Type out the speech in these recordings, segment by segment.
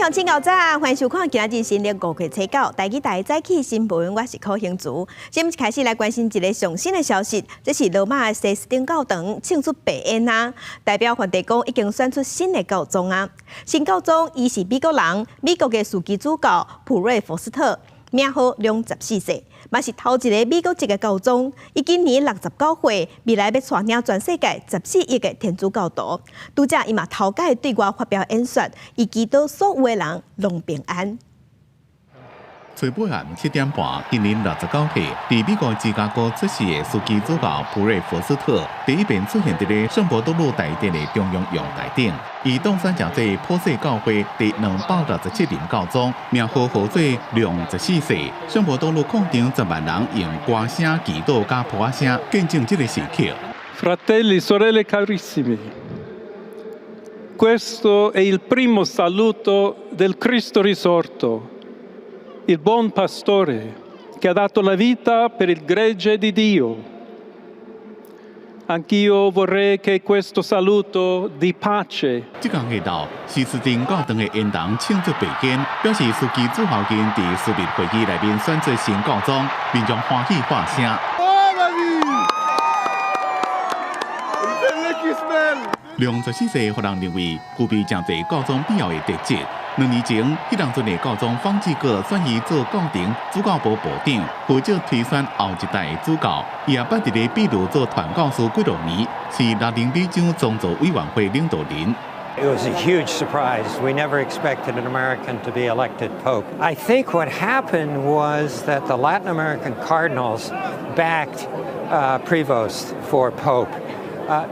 眾請到早，歡迎收看今仔日新曆5月初9台語台早起新聞，我是柯興竹。先開始來關心一个上新的消息，這是羅馬的西斯丁教堂唱出白煙啊，代表梵蒂岡已經選出新的教宗啊。新教宗伊是美國人，美國的樞機主教普瑞佛斯特，名號64歲，嘛是頭一个美國籍的教宗。伊今年69歲，未來欲帶領全世界14億个天主教徒。拄才伊嘛頭擺對外發表演說，伊祈禱所有的人攏平安。初八暗7點半，今年69歲，佇美國芝加哥出世的樞機主教普瑞佛斯特，第一遍出現佇咧聖伯多祿大殿的中央陽台頂。伊當選成做普世教會第267任教宗，名號號做64世。聖伯多祿廣場10萬人用歌聲、祈禱佮噗仔聲見證這个時刻。 Fratelli, sorelle carissimi, questo è il primo saluto del Cristo risorto, il buon pastore che ha dato la vita per il gregge di Dio. Anch'io vorrei che questo saluto di pace 這工下晝，西斯丁教堂的煙囱唱出白煙，表示樞機主教𪜶佇樞密會議內面選出新教宗，民眾歡喜喊聲。64世，予人認為具備成做教宗必要的特質。2年前，彼當陣的教宗方濟各選伊做教廷主教部部長，負責推選後一代的主教。伊也捌佇咧秘魯做傳教士幾多年，是拉丁美洲宗座委員會領導人。 It was a huge surprise. We never expected an American to be elected pope. I think what happened was that the Latin American cardinals backed Prevost for pope.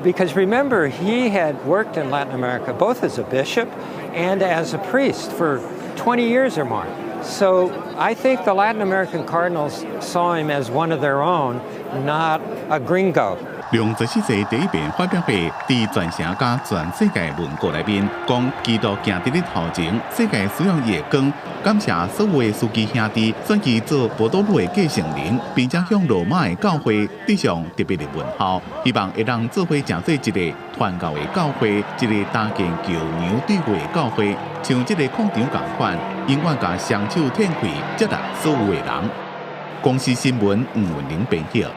Because remember, he had worked in Latin America both as a bishop and as a priest for 20 years or more. So I think the Latin American cardinals saw him as one of their own, not a gringo. 64世第一遍發表會，佇全城佮全世界文告內面，講基督行佇咧頭前，世界需要伊的光。感謝所有的樞機兄弟選伊做伯多祿的繼承人，並且向羅馬的教會致上特別的問候，希望會當做伙成做一个傳教的教會，一个搭建橋梁對話的教會，像這个廣場仝款，永遠共雙手展開接納所有的人。公視新聞吳文玲編譯。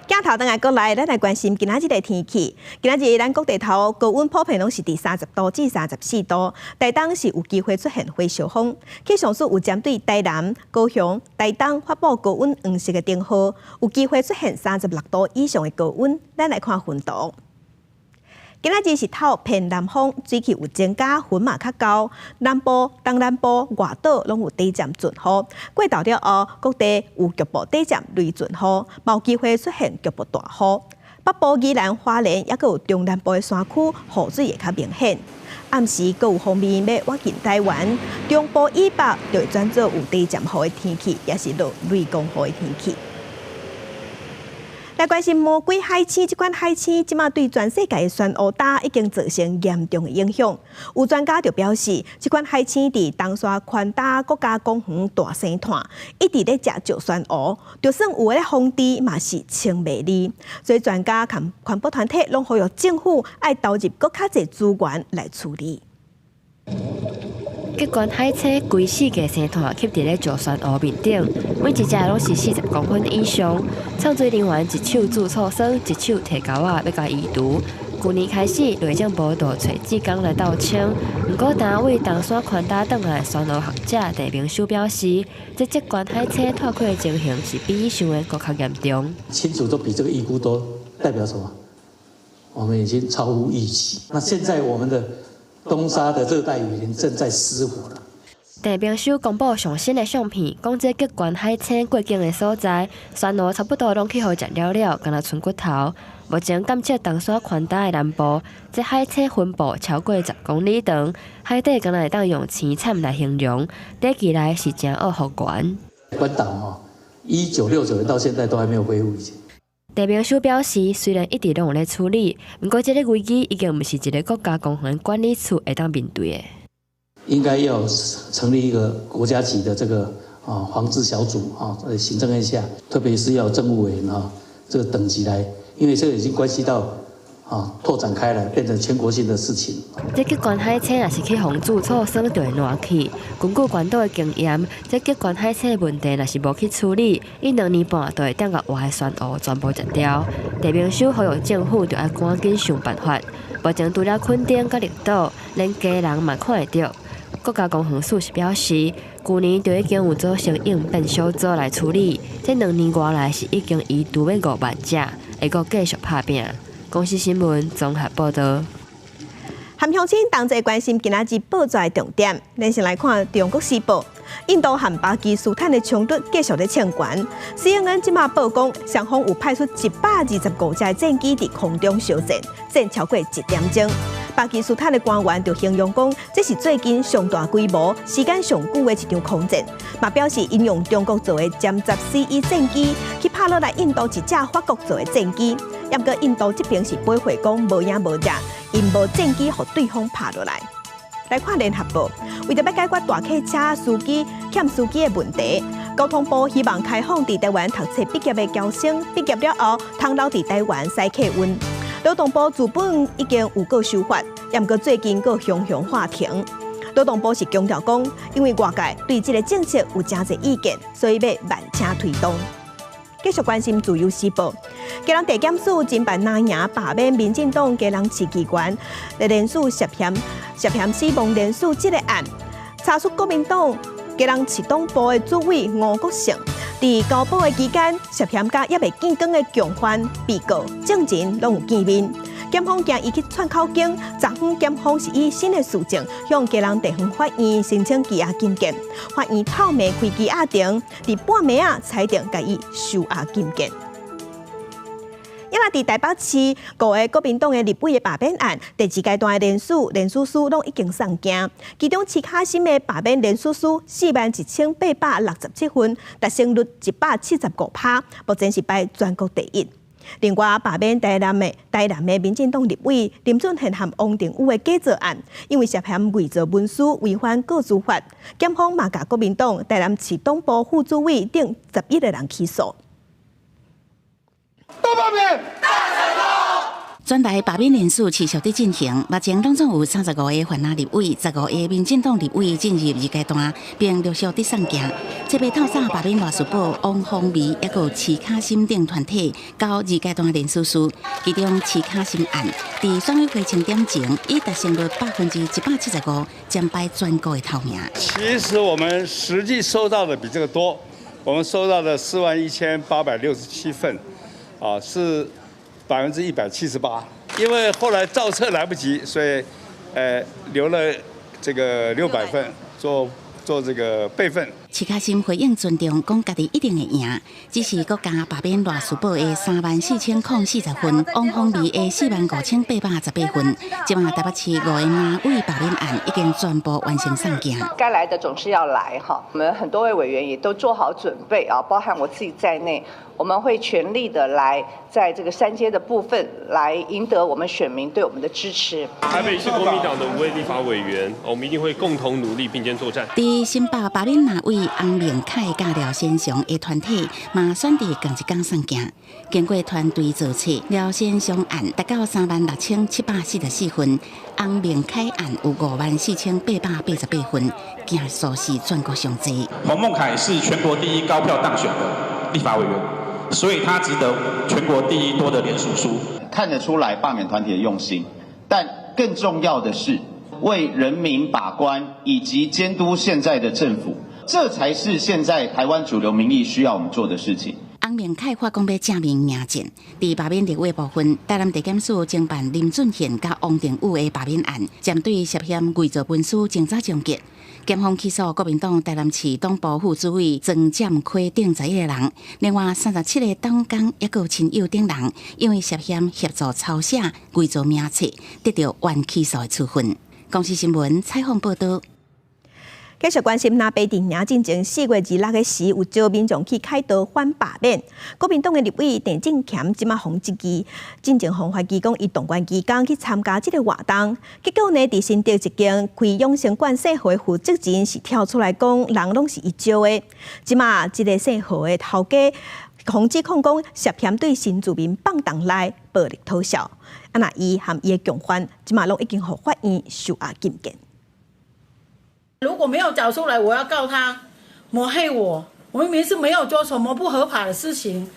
鏡頭轉來過來，咱來關心今仔日的天氣。今仔日咱各地頭高溫普遍攏是佇30度至34度，台東是有機會出現火燒風。氣象署有針對台南、高雄、台東發布高溫黃色的燈號，有機會出現36度以上的高溫。咱來看雲圖。今仔日是透偏南風，水氣有增加，雲嘛較厚。南部、東南部、外島攏有短暫陣雨。過晝了後，各地有局部短暫雷陣雨，有機會出現局部大雨。北部宜蘭花蓮抑閣有中南部的山區雨水會較明顯。暗時閣有鋒面欲倚近台灣，中部以北就會轉做有短暫雨的天氣，抑是落雷公雨的天氣。來關心魔鬼海星，這款海星這馬對全世界的珊瑚礁已經造成嚴重的影響。有專家就表示，這款海星佇東沙寬達國家公園大生炭，一直咧食石珊瑚，就算有咧防治，嘛是清袂離。所以專家佮環保團體攏呼籲政府愛投入閣較濟資源來處理。極懸海星規世界生炭吸佇咧石珊瑚面頂，每一隻攏是40公分以上。創水人員一手注醋酸，一手提鉤仔欲共移除。舊年開始，內政部就揣志工來鬥清。毋過，單位東山寬達轉來珊瑚學者鄭明修表示，這極懸海星脫開的情形是比伊想的閣較嚴重。清除都比這個預估多，代表什麼？我們已經超乎預期。那現在我們的東沙的熱帶雨林正在失火了。鄭明修公布上新的相片，講這極懸海星過境的所在，珊瑚差不多攏去予食了了，干焦賰骨頭。目前監測東沙寬達的南部，這海星分布超過10公里長，海底敢若會當用凄慘來形容，睇起來是誠惡復原。關島吼，1969年到現在都還沒有恢復以前。鄭明修表示，雖然一直攏有咧處理，毋過這个危機已經毋是一个國家公園管理處會當面對的。應該要成立一個國家級的這個防治小組啊，在行政院下，特別是要政務委員啊這個等級來，因為這個已經關係到啊，拓展開來，變成全國性的事情。這激觀海星若是去予注醋酸就會爛去。根據關島的經驗，這激觀海星的問題若是無去處理，一兩年半就會踮共活的珊瑚全部食掉。地名守呼籲政府就愛趕緊想辦法。目前除了墾丁佮綠島，連基隆嘛看會著。國家公園署是表示，舊年就已經有組成應變小組來處理，這兩年外來是已經移除欲5萬隻，會閣繼續拍拚。公視新聞綜合報導。和鄉親同齊關心今仔日報紙的重點，咱先來看《中國時報》。印度和巴基斯坦的衝突繼續咧衝懸。CNN 這馬報講，雙方有派出125架戰機佇空中相戰，戰超過一點鐘。巴基斯坦的官員就形容講，這是最近上大規模、時間上久的一場空戰，嘛表示𪜶用中國做的殲十 CE 戰機去拍落來印度一架法國做的戰機。毋過印度這邊是駁回講無影無跡，𪜶無戰機予對方拍落來。來看聯合報，為著欲解決大客車司機欠司機的問題，交通部希望開放佇台灣讀冊畢業的僑生，畢業了後通留佇台灣駛客運。勞動部自本已經有過修法，毋過最近閣雄雄喊停。勞動部是強調講，因為外界對這個政策有誠濟意見，所以欲慢車推動。繼續關心自由時報，基隆地檢署偵辦藍營罷免民進黨基隆市議員的連署涉嫌死亡連署這個案，查出國民黨基隆市黨部的主委吳國勝，佇交保的期間涉嫌佮猶未見檢的共犯被告證人攏有見面，檢方驚伊去串口供，昨昏檢方是以新的事證向基隆地方法院申請羈押禁見，法院透暝開羈押庭，佇半暝仔裁定共伊收押禁見。抑來佇台北市五个國民黨的立委的罷免案，第二階段的聯署書攏已經送件，其中徐巧芯的罷免聯署書41,867份，達成率175%，目前是排全國第一。另外，罷免台南的民進黨立委林俊憲和王定宇的假造案，因為涉嫌偽造文書違反個資法，檢方嘛共國民黨台南市黨部副主委等11個人起訴。大罷免，大成功！全台罷免聯署持續佇進行，目前攏總有35个泛藍立委、15個民進黨立委進入二階段，並陸續佇送件。這擺透早罷免賴士葆、王鴻薇，抑閣有徐巧芯等團體交二階段聯署書，其中徐巧芯案佇選委會清點前已達成率175%，將排全國的頭名。其實我們實際收到的比這個多，我們收到的41,867份。啊，是178%，因為後來造冊來不及，所以，留了這個600份做這個備份。徐巧芯回應尊重，講家己一定會贏，只是閣加罷免賴士葆的34,040份，王鴻薇的45,818份。這馬台北市五個藍委罷免案已經全部完成送件。該來的總是要來哈，我們很多位委員也都做好準備啊，包含我自己在內，我們會全力的來在這個三階的部分來贏得我們選民對我們的支持。台北市國民黨的五位立法委員，我們一定會共同努力並肩作戰。佇新北罷免藍委洪明凱佮廖先祥的團體嘛選佇仝一工送件，經過團隊造冊，廖先祥案達到36,744份，洪明凱案有54,888份，件數是全國上濟。洪孟楷是全國第一高票當選的立法委員，所以他值得全國第一多的聯署書。看得出來罷免團體的用心，但更重要的是為人民把關以及監督現在的政府。這才是現在台灣主流民意需要我們做的事情。洪明凱發講欲正面迎戰，佇罷免立委部分，台南地檢署偵辦林俊憲佮王定宇的罷免案，針對涉嫌偽造文書偵查終結。檢方起訴國民黨台南市黨部副主委莊占奎等11個人，另外37個黨工抑閣親友等人，因為涉嫌協助抄寫偽造名冊，得著緩起訴的處分。公視新聞採訪報導。繼續關心，那白陣營進前4月26的時，有招民眾去開刀反罷免。國民黨的立委鄭正銓這馬予質疑，進前予懷疑講伊動員義工去參加這個活動，結果呢，佇新竹一間開養生館姓何的負責人是跳出來講，人攏是伊招的。這馬這个姓何的頭家，予指控講涉嫌對新住民放動來暴力討數。啊，若伊和伊的共犯，這馬攏已經予法院收押禁見。如果沒有找出來，我要告他抹黑我。我明明是沒有做什麼不合法的事情，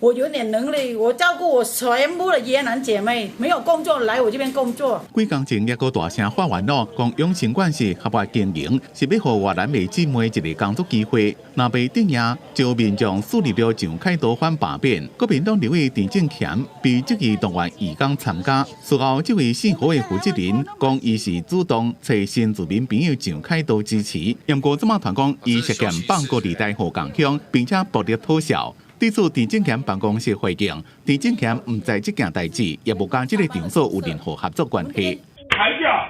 我有點能力，我照顧我全部的越南姐妹，沒有工作來我這邊工作。幾工前，抑閣大聲發言咯，講養生館是合法經營，是欲予越南的姊妹一个工作機會。若袂頂贏，就民眾樹立了蔣凱多反罷免。國民黨立委陳正賢被質疑動員義工參加，事後這位姓何的負責人講，伊是主動揣新住民朋友蔣凱多支持。毋過這馬傳講，伊涉嫌放高利貸予共鄉，並且暴力討數。對此，陳正賢辦公室回應：陳正賢毋知這件代誌，也無佮這个場所有任何合作關係。抬轎，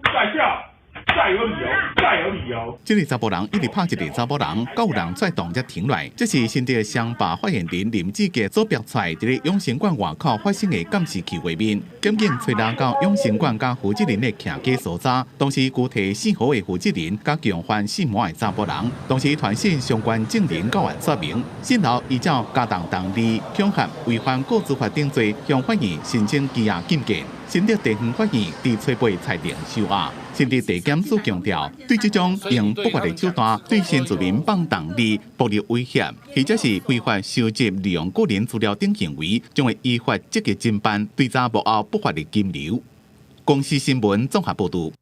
再轎，再有理由，再有理由。這个查埔人一直拍一个查埔人，閣有人跩動才停來。這是新竹鄉壩發言人林志傑所拍出來，佇咧養生館外口發生的監視器畫面。檢警揣人到養生館佮負責人的徛家搜查，當時拘提姓何的負責人佮共犯姓馬的查埔人，同時傳訊相關證人到案說明。訊後依照加重動力、恐嚇、違反個資法等罪，向法院申請羈押禁見。新竹地方法院佇初八裁定收押。新竹地檢署強調，對這種用不法的手段對新住民放動力、暴力威脅，或者是非法收集、利用個人資料等行為，將會依法積極偵辦，追查幕後不法的金流。公視新聞綜合報導。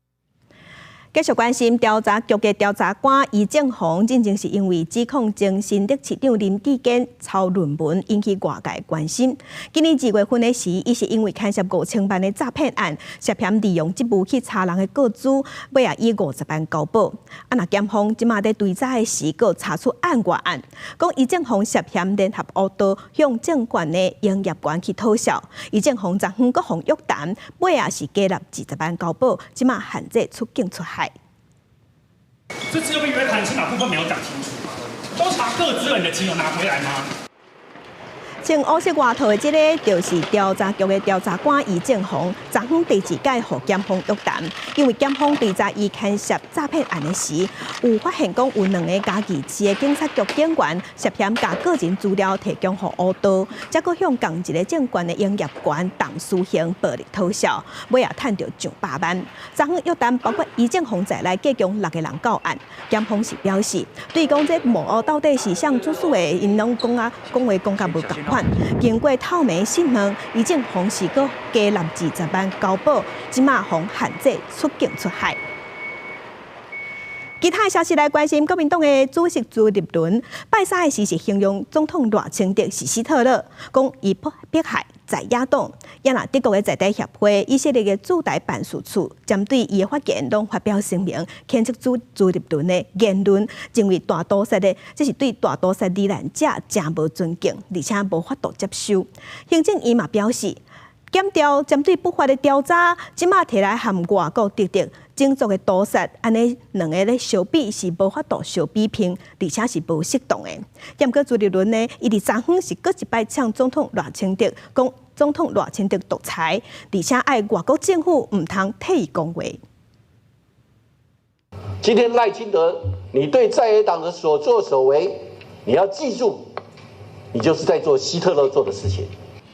繼續關心調查局的調查官余正鴻，進前是因為指控前新竹市長林智堅抄論文，引起外界關心。今年2月份的時，伊是因為牽涉5000萬的詐騙案，涉嫌利用職務去查人的個資，尾仔以50萬交保。啊，若檢方這馬佇追查的時，閣查出案外案，講余正鴻涉嫌聯合烏道向證券的營業員去討數。余正鴻昨昏閣予約談，尾仔是加納20萬交保，這馬限制出境出海。這次又被約談，是哪部分沒有講清楚？都查個資了，你的錢有拿回來嗎？穿烏色外套的這个，就是調查局的調查官余正鴻，昨昏第二擺予檢方約談，因為檢方追查伊牽涉詐騙案的時，有發現講有兩个嘉義市的警察局警員涉嫌共個人資料提供予烏道，才閣向仝一个證券的營業員董書興暴力討數，尾仔趁著上百萬。昨昏約談包括余正鴻在內，計共六个人到案。檢方是表示，對講這幕後到底是誰主使的，𪜶攏講啊講話講甲無仝款。經過透明訊問，余正鴻是閣加納20萬交保，這馬予限制出境出海。其他的消息來關心，國民黨的主席朱立倫拜三的時是形容總統賴清德是希特勒，講伊迫害在野黨。也若德國的在台協會、以色列的駐台辦事處，針對伊的發言攏發表聲明，譴責朱立倫的言論，認為大屠殺的這是對大屠殺罹難者誠無尊敬，而且無法度接受。行政院嘛表示，檢調針對不法的調查，這馬提來和外國敵敵種族的屠殺，按呢兩个咧相比是無法度相比拼，而且是無適當的。毋過朱立倫呢，伊佇昨昏是閣一擺嗆總統賴清德，講總統賴清德獨裁，而且愛外國政府毋通替伊講話。今天賴清德，你對在野黨的所作所為，你要記住，你就是在做希特勒做的事情。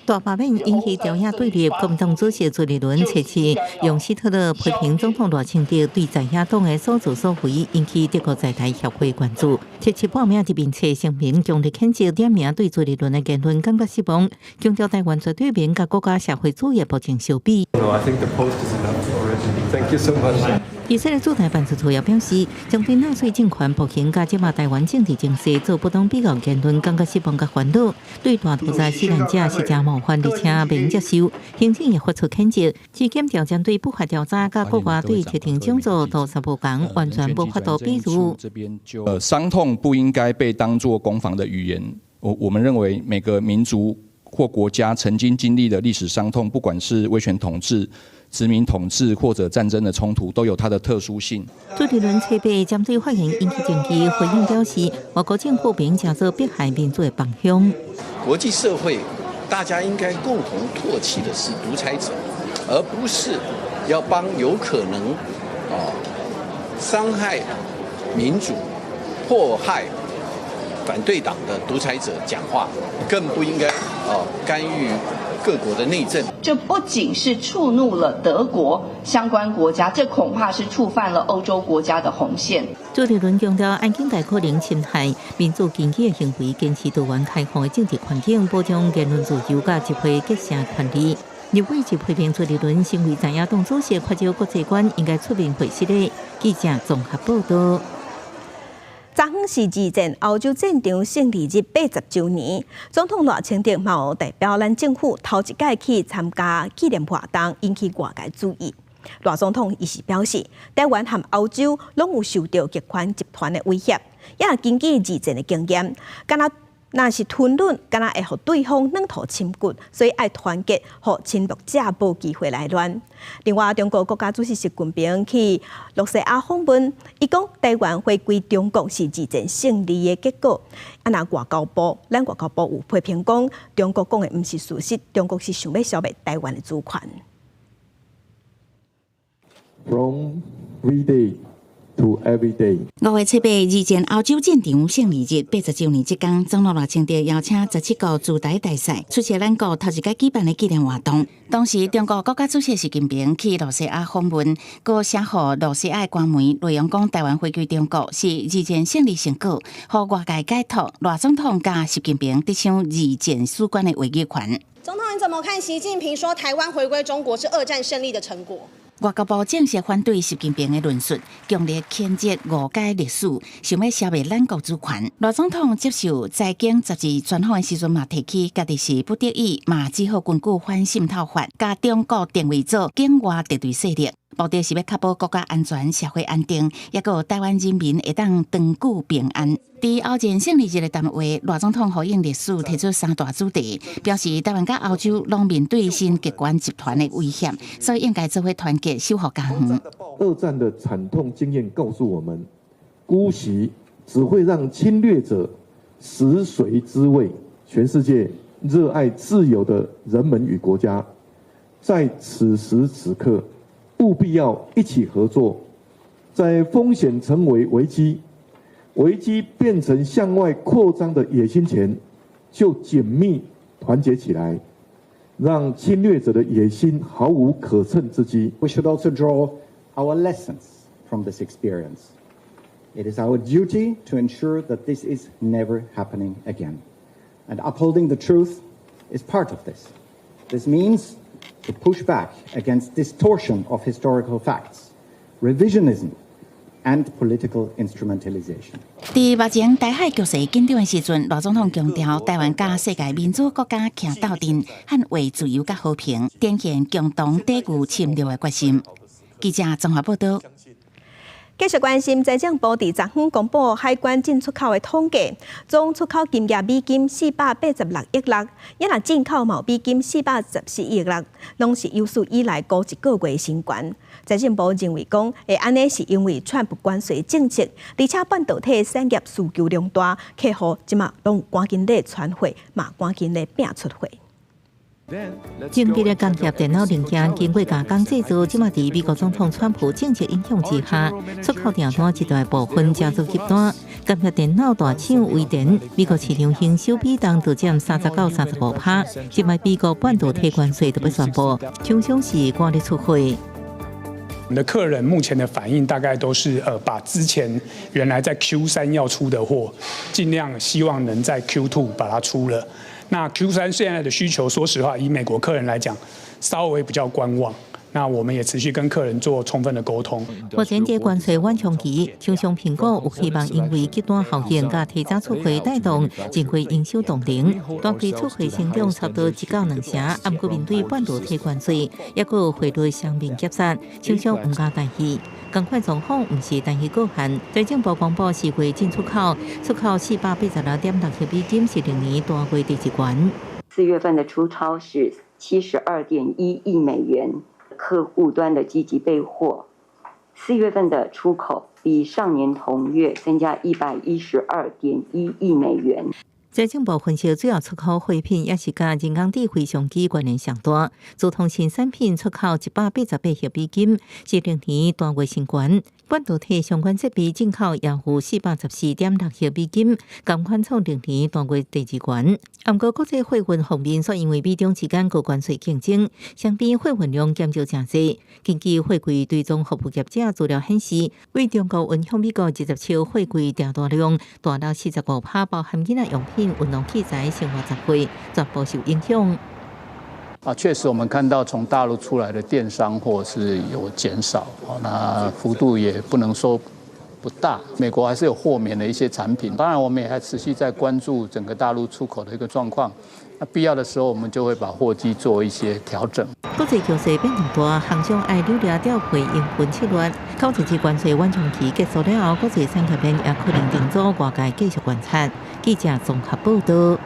大罷免引起朝野對立，國民黨主席朱立倫測試用希特勒批評總統賴清德對在野黨的所作所為，引起德國在台協會關注。七七報名佇面冊聲明，強烈譴責點名對朱立倫的言論感覺失望，強調台灣絕對免佮國家社會主義暴政相比。 No, I think the post is enough already. Thank you so much. 以色列駐台辦事處也表示，將對納粹政權暴行佮這馬台灣政治情勢做不當比較言論，感覺失望佮煩惱，對大屠殺死難者是誠冒犯，而且袂用接受。行政院發出譴責，指檢調針對不法調查佮國外對特定種族屠殺無仝，完全無法度比喻。傷痛不應該被當作攻防的語言。我們認為每個民族或國家曾經經歷的歷史傷痛，不管是威權統治、殖民統治或者戰爭的衝突，都有它的特殊性。朱立倫初八針對發言引起爭議，回應表示，外國政府袂用做迫害民主的幫兇。國際社會大家應該共同唾棄的是獨裁者，而不是要幫有可能啊傷害民主、迫害反對黨的獨裁者講話，更不應該啊干預。各國的內政。這不僅是觸怒了德國相關國家，這恐怕是觸犯了歐洲國家的紅線。朱立倫強調，安警大可能侵害民主經濟的行為，堅持多元開放的政治環境，保障言論自由佮集會結社權利。立委就批評朱立倫身為在野黨主席，缺少國際觀，應該出面回釋的。記者綜合報道。昨昏是二戰歐洲戰場勝利日80週年，總統賴清德嘛有代表咱政府頭一擺去參加紀念活動，引起外界注意。賴總統伊是表示，台灣和歐洲攏有受著極權集團的威脅，也根據二戰的經驗，敢若若是吞忍，敢若會予對方軟塗深骨，所以愛團結，予侵略者無機會來亂。另外，中國國家主席習近平去露西亞訪問，伊講台灣回歸中國是二戰勝利的結果。啊，若外交部，咱外交部有批評講，中國講的毋是事實，中國是想欲消滅台灣的主權。 From V-Day to every day。 5月7日，二戰歐洲戰場勝利日80週年這工，總統賴清德邀請17國駐台大使出席咱國頭一擺舉辦的紀念活動。當時，中國國家主席習近平去露西亞訪問，閣寫予露西亞的官媒內容講，台灣回歸中國是二戰勝利成果，予外界解讀賴總統佮習近平得搶二戰史觀的話語權。總統，你怎麼看習近平說台灣回歸中國是二戰勝利的成果？外交部正式反對習近平的論述，強烈譴責誤解歷史，想欲消滅咱國主權。賴總統接受財經雜誌專訪的時陣嘛，提起家己是不得已，嘛只好根據反滲透法，共中國定位做境外敵對勢力，目的是欲確保國家安全、社會安定，抑閣台灣人民會當長久平安。佇歐戰勝利日的談話，賴總統呼應歷史，提出三大主題，表示台灣佮歐洲攏面對新極權集團的威脅，所以應該做伙團結，守護家園。二戰的慘痛經驗告訴我們，姑息只會讓侵略者食髓知味。全世界熱愛自由的人們與國家，在此時此刻，務必要一起合作，在風險成為危機，危機變成向外擴張的野心前，就緊密團結起來，讓侵略者的野心毫無可乘之機。 We should also draw our lessons from this experience. It is our duty to ensure that this is never happening again. And upholding the truth is part of this. This means to push back against distortion of historical facts, revisionism, and political instrumentalization. 佇目前台海局勢緊張的時陣，賴總統強調，台灣佮世界民主國家徛鬥陣，捍衛自由佮和平，展現共同抵禦侵略的決心。記者綜合報道。繼續關心財政部佇昨昏公布海關進出口的統計，總出口金額美金486.6億六，也若進口嘛美金414億六，攏是有史以來高一個月新高。財政部認為講，會按呢是因為川普關稅政策，而且半導體產業需求量大，客戶這馬攏趕緊咧傳貨，嘛趕緊咧拼出貨。精緻的工業電腦零件經過加工製造，這馬佇美國總統川普政策影響之下，出口訂單一大部分成做急單。工業電腦大廠威電，美國市場營收比重就佔30到35%。這擺美國半導體關稅都欲宣布，廠商是趕咧出貨。我們的客人目前的反應大概都是，把之前原來在 Q3要出的貨，盡量希望能在 Q2 把它出了。那 Q3現在的需求，說實話，以美國客人來講，稍微比較觀望。那我們也持續跟客人做充分的溝通。目前這關稅緩衝期，廠商蘋果有希望因為急單效應佮提早出貨帶動正規營收動能，單季出貨成長差不多1到2成。啊，毋過面對半導體關稅，抑閣有匯率雙面夾殺，廠商毋敢大意。仝款狀況毋是單一個案，財政部公布4月進出口出口486.6億美金，是歷年單月第一懸。 4月份的出超是72.1億美元。客戶端的積極備貨，4月份的出口比上年同月增加112.1億美元。財政部分析，主要出口貨品也是佮人工智慧商機關聯上大，資通訊產品出口188億美金，是歷年單月新高。半導體相關設備進口也有414.6億美金，仝款創歷年單月第二高。毋過國際貨運方面，煞因為美中之間高關稅競爭，雙邊貨運量減少誠濟。根據貨櫃追蹤服務業者資料顯示，對中國運向美國20尺貨櫃訂單量大落45%，包含囡仔用品、運動器材、生活雜貨，全部受影響。啊，確實，我們看到從大陸出來的電商貨是有減少，那幅度也不能說不大。美國還是有豁免的一些產品，當然我們也還持續在關注整個大陸出口的一個狀況。那必要的時候，我們就會把貨機做一些調整。國際局勢變動大，航商愛留意調配營運策略。九一一關稅緩衝期結束了後，國際產業鏈也可能重組，外界繼續觀察。記者綜合報道。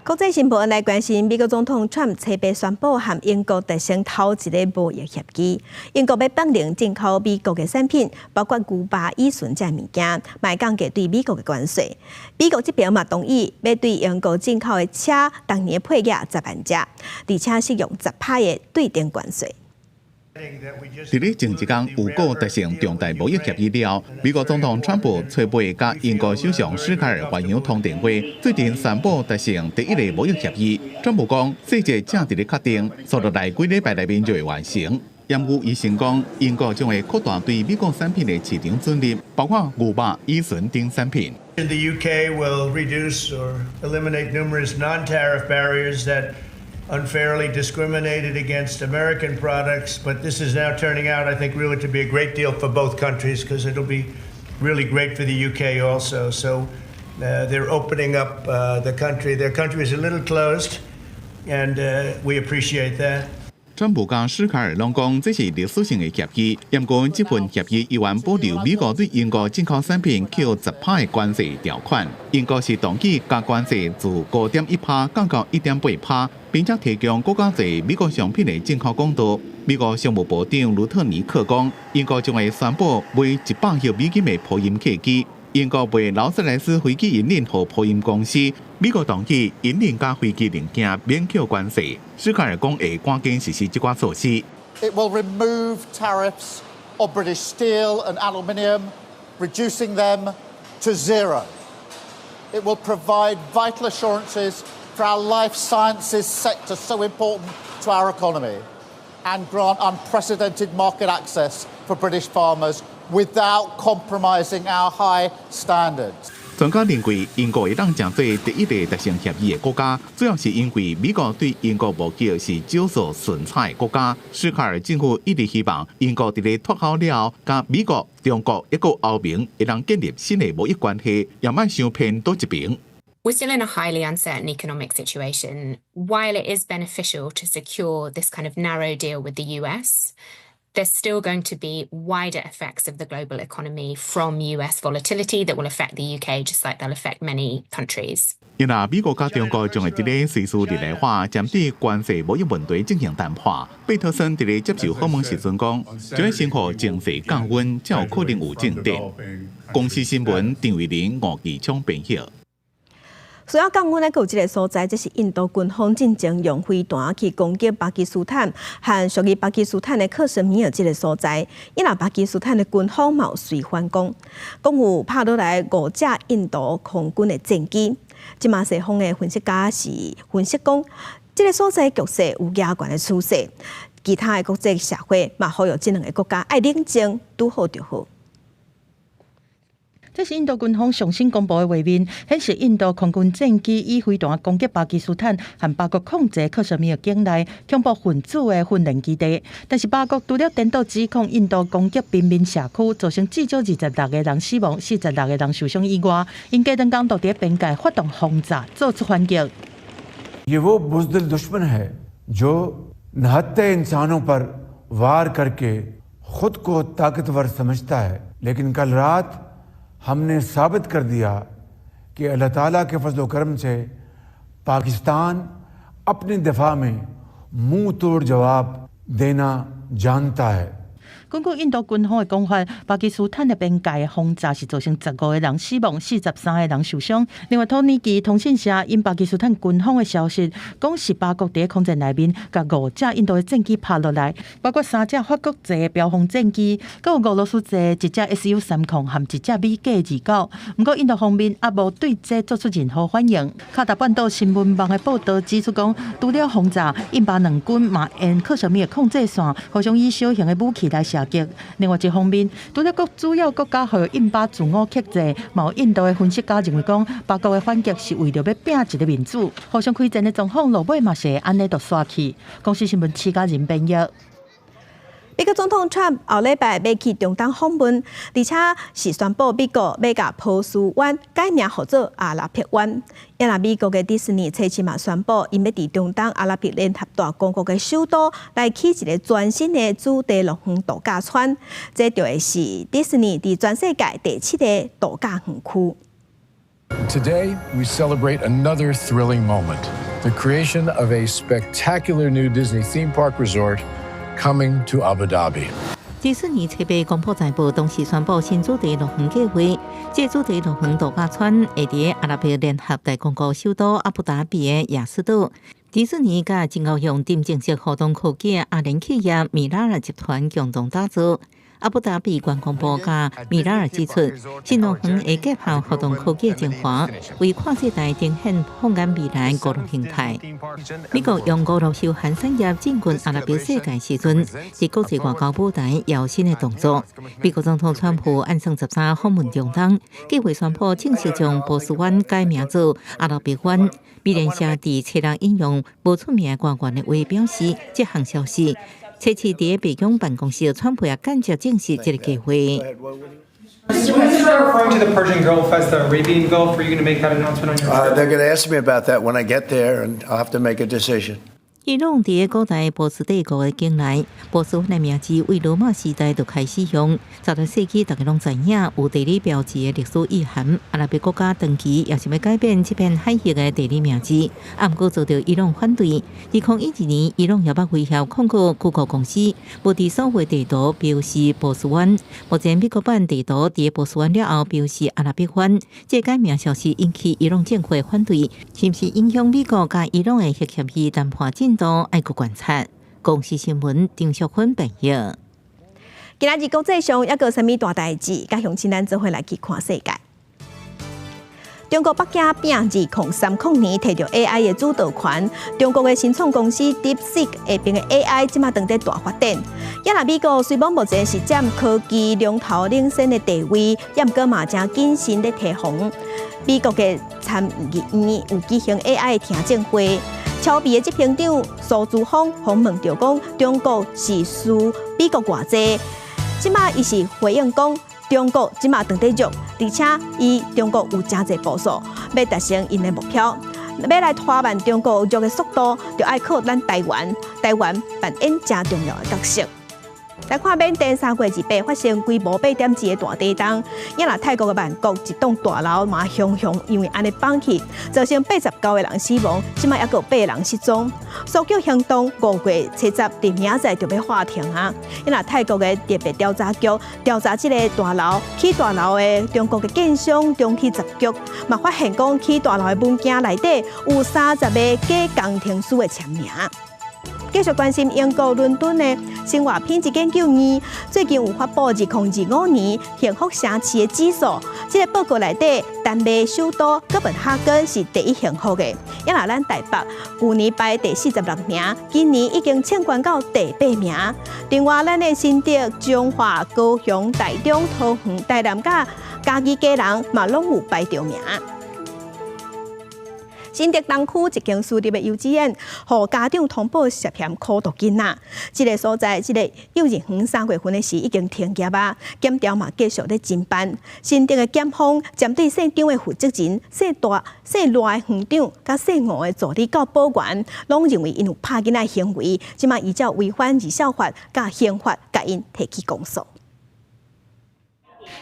國際新聞來關心，美國總統川普初八宣布和英國達成頭一个貿易協議。英國欲放任進口美國的產品，包括牛肉、乙醇這物件，嘛會降低對美國的關稅。美國這邊嘛同意，欲對英國進口的車逐年配額10萬隻，而且適用10%的對等關稅。佇咧前一工有果達成重大貿易協議了，美國總統川普初八佮英國首相史凱爾越洋通電話，最近宣布達成第一个貿易協議。川普講細節正佇咧確定，紲落來幾禮拜內面就會完成。毋過伊承講，英國將會擴大對美國產品的市場准入，包括牛肉、乙醇等產品。 The UK will reduce or eliminate numerous non-tariff barriers that unfairly discriminated against American products, but this is now turning out, I think, really to be a great deal for both countries because it'll be really great for the UK also. So they're opening up the country. Their country is a little closed, and we appreciate that. 川普佮史凱爾攏講，這是歷史性的協議。毋過這份協議依然保留美國對英國進口產品扣10%的關稅條款。英國是同意將關稅自5.1%降到1.8%，並且提供閣較濟美國商品的進口管道。美國商務部長盧特尼克講，英國將會宣布賣100億美金的波音客機。英國賣勞斯萊斯飛機引擎予波音公司，美國同意引擎佮飛機零件免扣關稅。史凱爾講會趕緊實施這寡措施。 It will remove tariffs on British steel and aluminium, reducing them to zero. It will provide vital assurances for our life sciences sector, so important to our economy, and grant unprecedented market access for British farmers without compromising our high standards. 專家認為，英國會當成做第一个達成協議的國家，主要是因為美國對英國貿易是少數順差的國家。史凱爾政府一直希望英國佇咧脫歐了後，佮美國、中國抑閣歐盟會當建立新的貿易關係，也莫傷偏佗一邊。 We're still in a highly uncertain economic situation. While it is beneficial to secure this kind of narrow deal with the US, there's still going to be wider effects of the global economy from US volatility that will affect the UK, just like they'll affect many countries. 因為美國佮中國將會佇咧瑞士日內瓦針對關稅貿易問題進行談判。貝特森佇咧接受訪問時陣講，將會先予情勢降溫，才有可能有進展。公視新聞張偉林、吳繼昌編譯。需要降溫的，閣有這个所在，這是印度軍方進前用飛彈去攻擊巴基斯坦和屬於巴基斯坦的克什米爾這个所在。因為巴基斯坦的軍方嘛有隨反攻，講有拍落來五架印度空軍的戰機。這馬西方的分析家是分析講，這个所在局勢有加懸的趨勢。其他的國際社會嘛，呼籲這兩个國家愛冷靜，拄好就好。這是印度軍方上新公布的畫面，顯示印度空軍戰機以飛彈攻擊巴基斯坦和巴國控制克什米爾境內恐怖分子的訓練基地。但是巴國除了顛倒指控印度攻擊平民社區，造成至少26個人死亡、46個人受傷以外，𪜶隔兩工就佇邊界發動轟炸，做出反擊。 ये वो बुज़दिल दुश्मन है जो निहत्थे इंसानों पर वार करके खुद को ताकतवर समझता है, लेकिन कल रात हमने साबित कर दिया कि अल्लाह ताला के फजल करम से पाकिस्तान अपने दिफा में मुंह तोड़ जवाब देना जानता है। 根據印度軍方的講法，巴基斯坦的邊界轟炸是造成15個人死亡，43個人受傷。另外，土耳其通訊社引巴基斯坦軍方的消息，講是巴國佇空戰內面，共五架印度的戰機拍落來，包括三架法國製的飆風戰機，閣有俄羅斯製一架 SU-30和一架米格29。毋過，印度方面猶無對這做出任何反應。卡達半島新聞網的報導指出，講除了轟炸，印巴兩軍嘛沿克什米爾控制線，互相以小型的武器來射擊。另外一方面，除了各主要國家予印巴自我克制，嘛有印度的分析家認為講，巴國的反擊是為著欲拚一个面子，互相開戰的狀況落尾嘛是會按呢就煞去。公視新聞徐嘉仁編譯。美國總統川普後禮拜欲去中東訪問，而且是宣布美國欲共波斯灣改名號做阿拉伯灣。也若美國的迪士尼初七嘛宣布，𪜶欲佇中東阿拉伯聯合大公國的首都來起一个全新的主題樂園度假村，這就會是迪士尼佇全世界第七个度假園區。 Today, we celebrate another thrilling moment, the creation of a spectacular new Disney theme park resort coming to Abu Dhabi. 迪士尼初八公布財報，同時宣布新主題樂園計劃。這主題樂園度假村會佇阿拉伯聯合大公國首都阿布達比的亞斯島。迪士尼佮真𠢕用沉浸式互動科技的阿聯企業米拉爾集團共同打造。阿布達比觀光部佮米拉爾指出，新樂園會結合互動科技精華，為跨世代呈現放眼未來娛樂形態。美國用娛樂休閒產業進軍阿拉伯世界時陣，佇國際外交舞台有新的動作。美國總統川普按算13訪問中東，計劃宣布正式將波斯灣改名做阿拉伯灣。美聯社佇初六引用無出名官員的話表示，這項消息。初七佇白宮辦公室，川普也間接證實這个計劃。 Mr. President, referring to the Persian Gulf as the Arabian Gulf, are you going to make that announcement on your They're going to ask me about that when I get there, and I'll have to make a decision. 伊朗佇古代波斯帝國的境內，波斯灣的名字為羅馬時代就開始用。16世紀，大家攏知影有地理標誌的歷史意涵。阿拉伯國家長期也想欲改變這片海域的地理名字，啊，毋過遭著伊朗反對。2012年，伊朗也捌威脅控告谷歌公司，無佇所有地圖標示波斯灣。目前美國版地圖佇波斯灣了後標示阿拉伯灣，這改名消息引起伊朗政府的反對，是毋是影響美國佮伊朗的核協議談判進度？愛閣觀察。公視新聞丁淑芬編譯。今仔日國際上猶閣有啥物大代誌？佮鄉親咱做伙來去看世界。中國北京拚2030年提著 AI 的主導權，中國的新創公司 DeepSeek 下爿的 AI 這馬當咧大發展。也若美國雖罔目前是佔科技龍頭領先的地位，也毋過嘛誠謹慎咧提防。美國的參議院有舉行 AI 的聽證會。超微的執行長蘇姿豐訪問著講，中國是輸美國偌濟，這馬伊是回應講，中國這馬當咧弱，而且伊中國有誠濟步數，欲達成𪜶的目標，欲來拖慢中國弱的速度，就愛靠咱台灣，台灣扮演誠重要的角色。來看緬甸3月28發生規模8.2的大地動，也若泰國的曼谷一棟大樓嘛雄雄因為按呢崩去，造成89個人死亡，這馬猶閣有八个人失蹤。搜救行動5月70佇明仔載就欲喊停啊！也若泰國的特別調查局調查這个大樓起大樓的中國的建商中鐵十局，嘛發現講起大樓的文件內底有30個假工程師的簽名。繼續關心英國倫敦的生活品質研究院最近有發布2025年幸福城市的指數，這个報告內底，丹麥首都哥本哈根是第一幸福的，也若咱台北舊年排第46名，今年已經衝懸到第八名。另外，咱的新竹、彰化、高雄、台中、桃園、台南佮嘉義基隆嘛，攏有排著名。新竹東區一間私立的幼稚園，予家長通報涉嫌苦毒囡仔。這个所在，這个幼兒園3月份的時已經停業啊，檢調嘛繼續咧偵辦。新竹的檢方針對姓張的負責人、姓大、姓賴的園長、佮姓吳的助理教保員，攏認為𪜶有拍囡仔行為，這馬依照違反兒少法佮刑法，共𪜶提起公訴。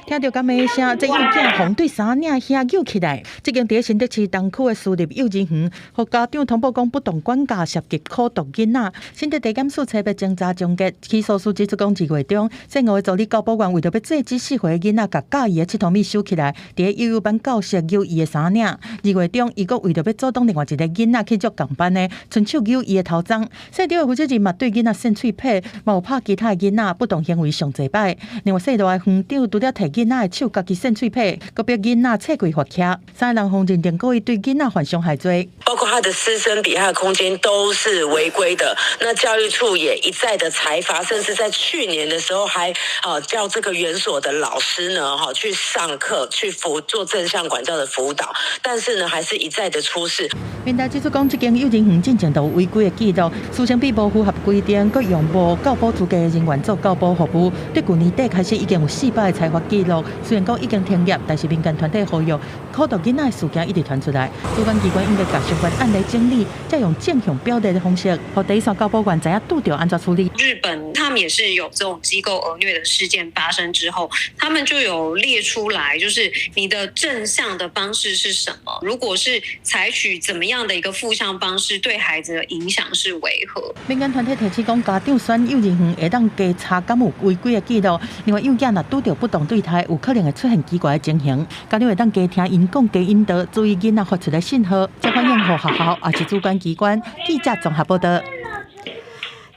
聽著敢罵聲，這幼囝予人對衫領遐揪起來。這間佇新竹市東區的私立幼兒園，予家長通報講不當管教涉及苦毒囡仔。新竹地檢署初步偵查終結，起訴書指出講2月中，姓吳的助理教保員為著欲制止4歲的囡仔共教伊的𨑨迌物收起來，佇咧幼幼班教室揪伊的衫領。2月中，伊閣為著欲阻擋另外一个囡仔去接仝班的，伸手揪伊的頭鬃。細著的負責人嘛對囡仔搧喙䫌，嘛有拍其他的囡仔，不當行為上濟擺。另外細路的園長除了提囡仔的手，家己搧喙䫌，閣逼囡仔切開罰徛。三个人予認定故意對囡仔犯傷害罪，包括他的師生比、他的空間都是違規的。那教育處也一再的裁罰，甚至在去年的時候還叫這個園所的老師呢，去上課去輔做正向管教的輔導，但是呢，還是一再的出事。民調指出講，這間幼兒園進前都有違規的記錄，師生比無符合規定，閣用無教保資格的人員做教保服務。對舊年底開始已經有400個裁罰記錄，雖然講已經停業，但是民間團體呼籲，苦毒囡仔的事件一直傳出來，主管機關應該共相關案例整理，再用正向表列的方式，予第一線教保員知影拄著按怎處理。日本他們也是有這種機構兒虐的事件發生之後，他們就有列出來，就是你的正向的方式是什麼？如果是採取怎麼樣的一個負向方式，對孩子的影響是為何？民間團體提醒講，家長選幼兒園會當加查敢有違規的記錄，另外幼囝若拄著不當對待，有可能會出現奇怪的情形，家長會當加聽𪜶講，加引導，注意囡仔發出的信號，才反映予學校抑是主管機關。記者綜合報道。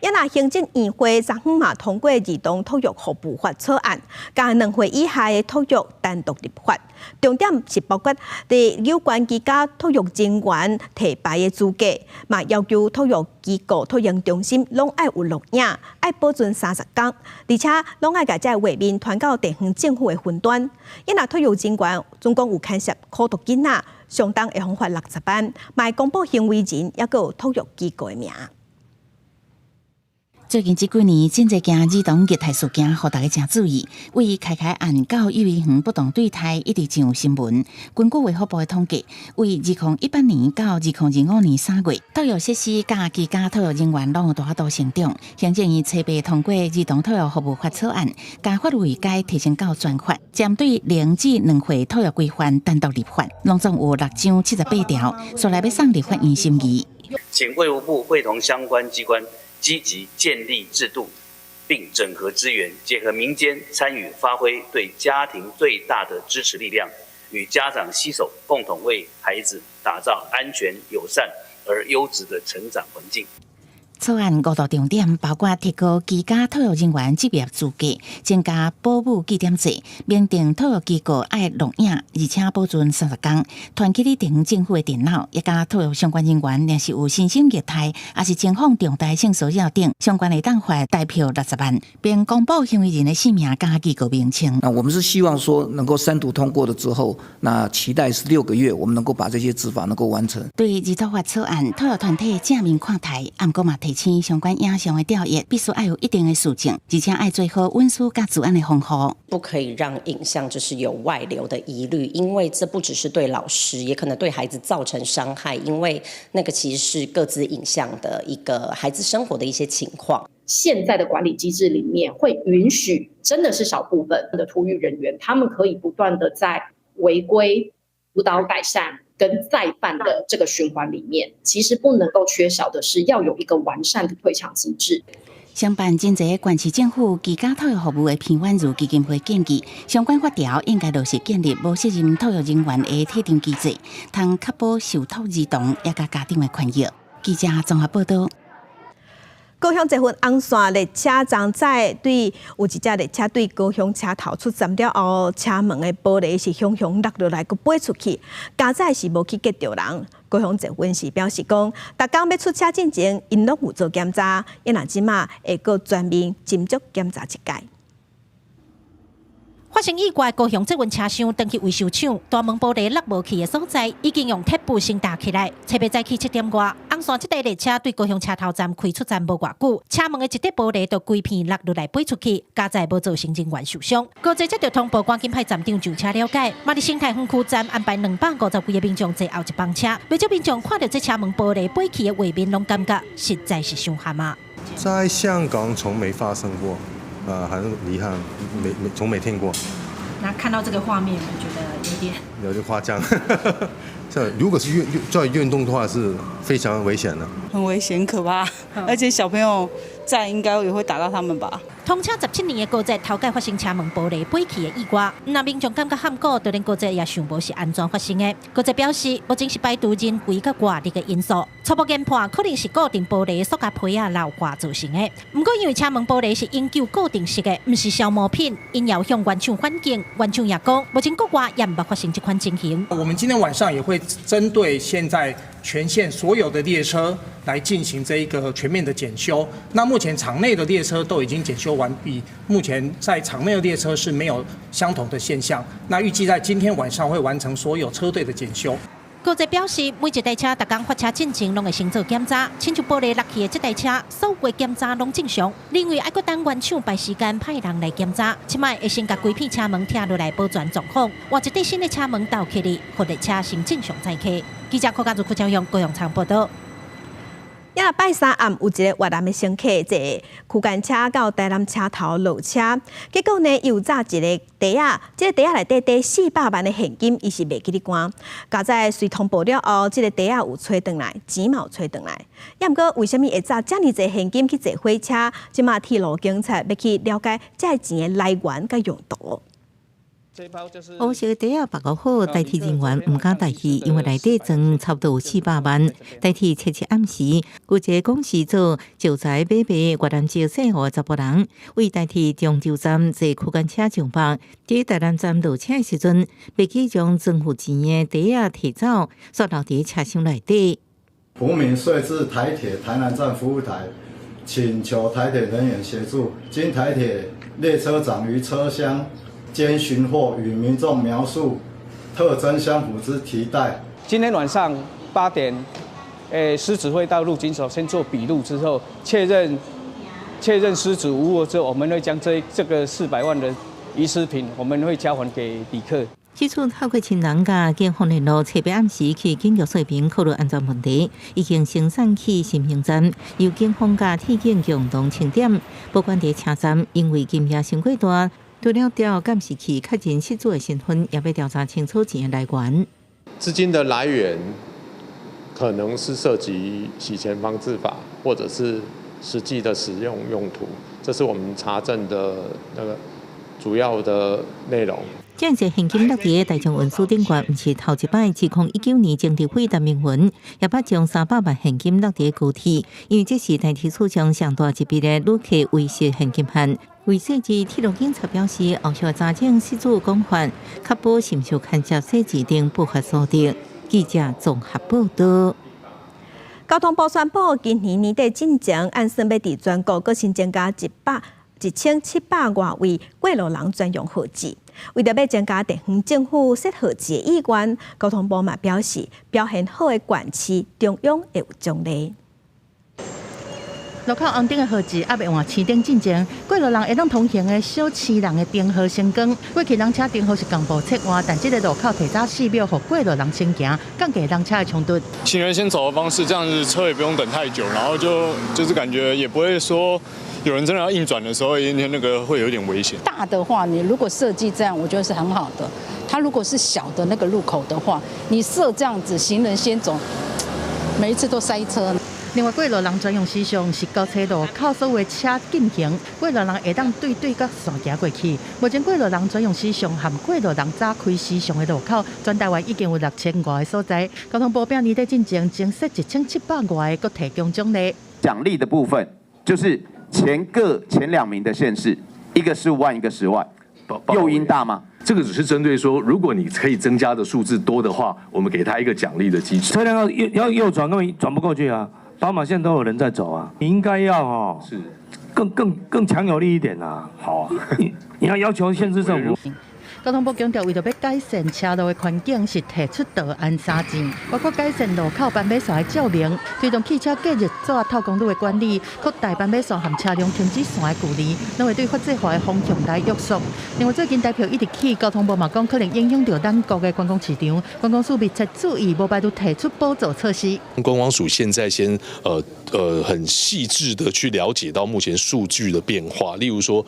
也若行政院會昨昏嘛通過兒童托育服務法草案，共2歲以下的托育單獨立法，重點是包括佇有關居家托育人員提牌的資格，嘛要求托育機構、托嬰中心攏愛有錄影，愛保存30工，而且攏愛共這個畫面傳到地方政府的雲端。也若托育人員總共有牽涉苦毒囡仔，相當會予罰60萬，嘛會公布行為人，抑閣有托育機構的名。最近這幾年，真濟件兒童虐待事件，予大家誠注意。為開開案到幼兒園不當對待，一直上新聞。根據衛福部的統計，為2018年到2025年3月，托育設施佮居家托育人員攏有大幅度成長。行政院初步通過兒童托育服務法草案，共法律改提升到專法，針對0至2歲托育規範單獨立法，攏總有六章78條，煞來欲送立法院審議。請衛福部會同相關機關，積極建立制度，並整合資源，結合民間參與，發揮對家庭最大的支持力量，與家長攜手，共同為孩子打造安全、友善而優質的成長環境。草案五大重點包括提高居家托育人員執業資格，增加保姆記點制，明定托育機構愛錄影，而且保存30工，傳去你地方政府的電腦，抑佮托育相關人員，若是有身心虐待，抑是情況重大性騷擾等相關會當罰代票60萬，並公布行為人的姓名佮機構名稱。那我們是希望說能夠三讀通過了之後，那期待是6個月，我們能夠把這些執法能夠完成。對兒托法草案，托育團體正面看待，毋過嘛提醒相關影像的調閱必須愛有一定的時程，而且愛做好隱私佮資安的防護。不可以讓影像就是有外流的疑慮，因為這不只是對老師，也可能對孩子造成傷害，因為那個其實是個資影像的一個孩子生活的一些情況。現在的管理機制裡面會允許，真的是少部分的托育人員，他們可以不斷的在違規、輔導改善跟再犯的這個循環裡面，其實不能夠缺少的是要有一個完善的退場機制。承辦真濟縣市政府居家托育服務的彭婉如基金會建議，相關法條應該落實建立無責任托育人員的退場機制，通確保受托兒童抑佮家長的權益。記者綜合報道。高雄捷運紅線列車昨早對有一隻列車對高雄車頭出站了後，車門的玻璃是雄雄落落來，閣飛出去，佳哉是無去擊著人。高雄捷運是表示講，逐工欲出車進前，𪜶攏有做檢查，伊若這馬會閣全面斟酌檢查一擺。發生意外，高雄捷運車廂轉去維修廠，大門玻璃落無去的所在，已經用鐵布先搭起來。初八早起7點外，紅線這台列車對高雄車頭站開出站無偌久，車門的一塊玻璃就規片落落來飛出去，佳哉無造成人員受傷。高捷接著通報，趕緊派站長上車了解。嘛佇生態園區站安排250幾个民眾坐後一班車，袂少民眾看著這車門玻璃飛去的畫面，攏感覺實在是傷譀啊！在香港從沒發生過。啊，很遺憾，沒沒從沒聽過。那看到這個畫面，我覺得有點有點誇張。這如果是在運動的話，是非常危險的。很危險，可怕，而且小朋友在應該也會打到他們吧。通車17年的高鐵頭擺發生車門玻璃飛去的意外，若民眾感覺罕過，就連高鐵也想無是按怎發生的。高鐵表示，目前是排除人為佮外力的因素，初步研判可能是固定玻璃塑膠皮仔老化造成的。毋過因為車門玻璃是永久固定式的，毋是消磨品，𪜶也有向原廠反映，原廠也講，目前國外也毋捌發生這款情形。我們今天晚上也會針對現在全線所有的列車來進行這一個全面的檢修。那目前場內的列車都已經檢修完畢，目前在場內的列車是沒有相同的現象。那預計在今天晚上會完成所有車隊的檢修。高鐵表示，每一台車逐工發車進前，攏會先做檢查，親像玻璃落去的這台車，所有檢查攏正常。另外，愛閣等原廠排時間派人來檢查，這擺會先共規片車門拆落來保全狀況，換一塊新的車門斗起來，予列車先正常載客。記者柯家如、柯昭勇、高雄場報道。也拜三暗有一个越南的乘客坐區間車到台南車頭落車，結果呢又詐一个袋仔，這個袋仔內底貯400萬的現金，伊是袂記得關。佳哉隨通報了後，這個袋仔有揣轉來，錢嘛有揣轉來。也毋過為啥物會詐遮爾濟現金去坐火車？這馬鐵路警察欲去了解這个錢的來源佮用途。烏色袋仔縛夠好，台鐵人員毋敢大意，因為內底裝差不多有四百萬。台鐵七七暗時，有一个講是做石材買賣越南籍姓胡的查埔人，為台鐵中洲站坐區間車上北，佇台南站落車的時陣，袂記將裝有錢的袋仔提走，煞留佇車廂內底。胡明遂至台鐵台南站服務台，請求台鐵人員協助，經台鐵列車長於車廂間尋獲與民眾描述特徵相符之提袋。今天晚上8點，失主會到路警所先做筆錄之後，確認失主無誤之後，我們會將這個400萬的遺失品，我們會交還給旅客。這次透過親人佮警方聯絡，初八暗時去警局說明考慮安全問題，已經先送去新興站，由警方佮鐵警共同清點，保管佇車站，因為金額傷過大。除了調監視器確認失主的身份，也欲調查清楚錢的來源。資金的來源可能是涉及洗錢防治法，或者是實際的使用用途，這是我們查證的那個主要的內容。這濟現金落佇大眾運輸頂懸，毋是頭一擺。自2019年曾德輝、陳明文也捌將300萬現金落佇高鐵，因為這是台鐵史上上大一筆的旅客遺失現金案。為細緻，鐵路警察表示，後續查證失主講法，確保是毋是牽涉洗錢等不法所得。記者綜合報道。交通部宣布，今年年底進前，按算欲佇全國閣新增加1700外位過路人專用號誌。為著欲增加地方政府設號誌的意願，交通部嘛表示，表現好的縣市中央會有獎勵。路口紅燈的號誌猶未換青燈進前，過路人會當通行的小市人的燈號先光。過去人車燈號是仝步切換，但這个路口提早4秒，予過路人先行，降低人車的衝突。行人先走的方式，這樣子車也不用等太久，然後就是感覺也不會說有人真的要硬轉的時候，那個會有點危險。大的話，你如果設計這樣，我覺得是很好的。它如果是小的那個路口的話，你設這樣子，行人先走，每一次都塞車。另外，過路人專用時尚是交叉路口所有車禁行，過路人會當對對角線行過去。目前過路人專用時尚和過路人早開時尚的路口，全台灣已經有6000外个所在。交通部表年底進前增設1700外个，閣提供獎勵。獎勵的部分就是前兩名的縣市，一個15萬，一個10萬，誘因大嗎？這個只是針對說，如果你可以增加的數字多的話，我們給他一個獎勵的機制。車輛要右轉，根本轉不過去啊！斑馬線都有人在走啊，你應該要哦，是更強有力一點啊！好啊，你要要求縣市政府。交通部強調，為著欲改善車路的環境，是提出導安三箭，包括改善路口斑馬線的照明，推動汽車隔熱紙透光率的管理，擴大斑馬線和車輛停止線的距離，攏會對法制化的方向來約束。另外，最近台票一直起，交通部嘛講可能影響著咱國的觀光市場，觀光署密切注意，無排除提出補助措施。觀光署現在先很細緻的去了解到目前數據的變化，例如說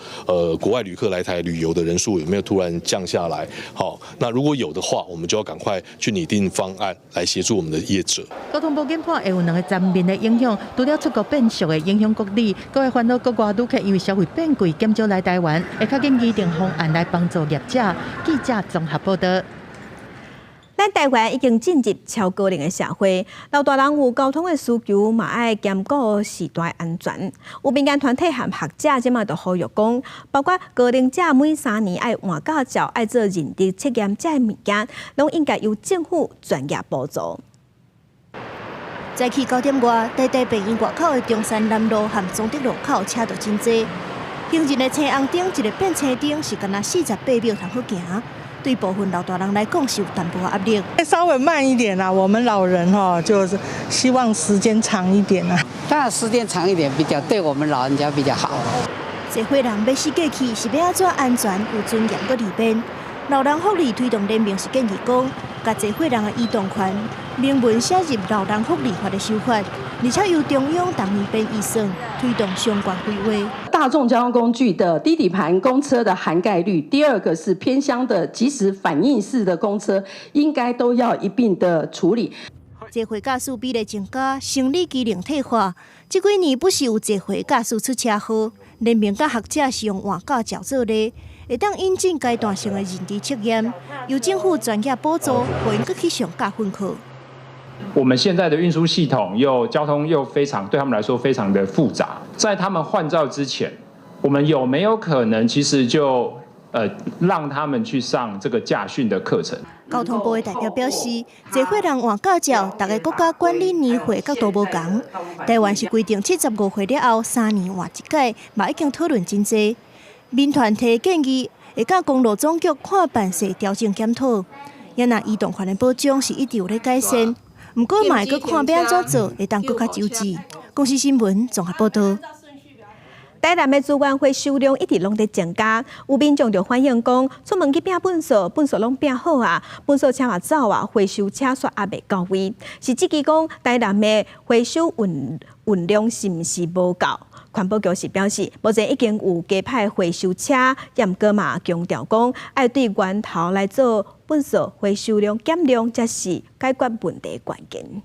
國外旅客來台旅遊的人數有沒有突然降降下來？好，那如果有的話，我們就要趕快去擬定方案來協助我們的業者。交通部研判會有兩个層面的影響，除了出國變俗會影響國旅，閣會煩惱國外旅客因為消費變貴，減少來台灣，會較緊擬定方案來幫助業者。記者綜合報道。咱台灣已經進入超高齡的社會，老大人有交通的需求，嘛愛兼顧時代安全。有民間團體和學者這馬就呼籲講，包括高齡者每3年愛換駕照、愛做認知測驗，這个物件，攏應該由政府專業補助。早起9點外，台大病院外口的中山南路和中德路口車就真濟。行人的青紅燈一个變青燈，是干焦48秒通好行。對部分老大人來講是有淡薄壓力。稍微慢一點啦，我們老人哈，就是希望時間長一點啦。當然時間長一點比較對我們老人家比較好。這歲人欲死過去是欲按怎安全有尊嚴閣利便？老人福利推動聯盟是建議講，共濟歲人的移動權明文寫入老人福利法的修法，而且由中央逐年編預算推動相關規劃。大眾交通工具的低底盤公車的涵蓋率，第二個是偏鄉的即時反應式的公車，應該都要一併的處理。濟歲駕駛比例增加，生理機能退化，這幾年不時有濟歲駕駛出車禍。聯盟佮學者是用換駕照做例，會當引進階段性的認知測驗，由政府專業補助，予𪜶閣去上駕訓課。我們現在的運輸系統又交通又非常對他們來說非常的複雜，在他們換照之前，我們有沒有可能其實就讓他們去上這個駕訓的課程？交通部的代表表示，濟歲人換駕照，逐个國家管理年歲角度無仝。台灣是規定75歲了後3年換一擺，嘛已經討論真濟。民團體建議會佮公路總局看辦勢調整檢討。也若移動權的保障是一直有咧改善，毋過嘛會閣看欲按怎做，會當閣較周至。公視新聞綜合報道。台南的資源回收量一直攏佇增加，有民眾就反映講，出門去拚糞掃，糞掃攏拚好啊，糞掃車嘛走啊，回收車煞猶未到位。是質疑講，台南的回收運運量是毋是無夠？環保局是表示，目前已經有加派回收車，毋過嘛強調講，愛對源頭來做糞掃回收量減量，才是解決問題關鍵。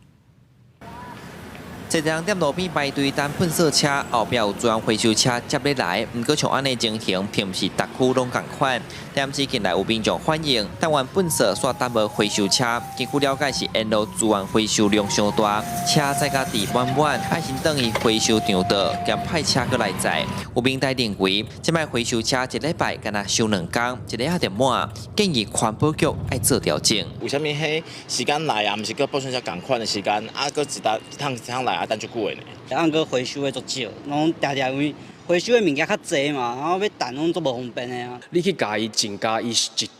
濟人踮路邊排隊等糞掃車，後壁有專回收車接咧來。毋過像按呢情形，並毋是逐區攏仝款。但是近來有民眾反映，等完糞掃煞等無回收車。根據了解是沿路資源回收量傷大，車載甲滯滿滿，愛先轉去回收場倒，兼派車閣來載。有民代認為，這擺回收車一禮拜干焦收兩工，一下仔就滿，建議環保局愛做調整。為啥物彼時間來啊？毋是佮糞掃車仝款的時間，啊，閣一搭一趟一趟來啊，等足久的呢？啊，毋過回收的足少，攏定定因為回收的物件較濟嘛，然後欲等攏足無方便的啊。你去共伊增加伊一